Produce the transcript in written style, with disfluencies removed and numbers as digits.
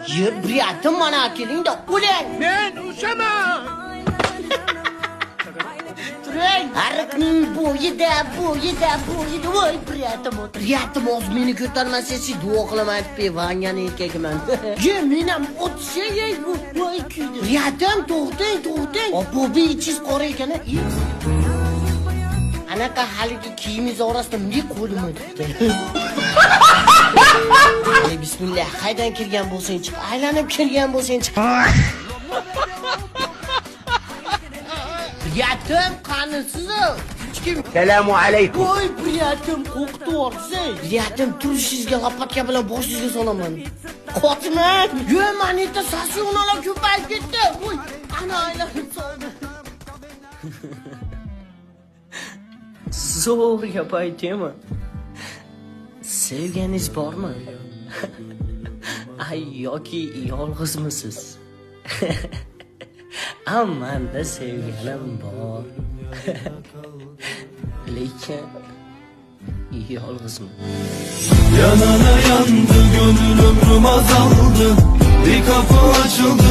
Ye, брат im, mana kelingda, o'ling. Men ushaman. Turing. Ariqning bo'yida, bo'yida, bo'yida. Voy, брат im, брат im, hozir meni ko'tarmasangiz, duo qilaman, aytib, Vangani erkagiman. Ye, men ham o'tsa, voy, kuydi. Брат im, to'xtang, to'xtang. Obbo, ichingiz qora ekan, a? Anaqa haligi kiyimingiz orasida bunday qo'lim o'tibdi. Ey, bismillah, qaydan kirgan bo'lsang chiq, aylanib kirgan bo'lsang chiq. Брат im, qanisiz? Hech kim. Selamu alaykum. Voy, брат im, qo'rqitib yuborsiz. Брат im, turishingizga lopatka bilan boshingizga solaman. Qochmang. Yo, mana yerda sasyonalar ko'payib ketdi. Voy, ana aylanib soldi. Zo'r gap aytaymi? Sevganingiz bormi? Ay, yoki yolg'izmisiz? Ammanda sevganim bor. Lekin yolg'izman. Yanana yandı gönül, ömrüm azaldı. Bir kapı açıldı.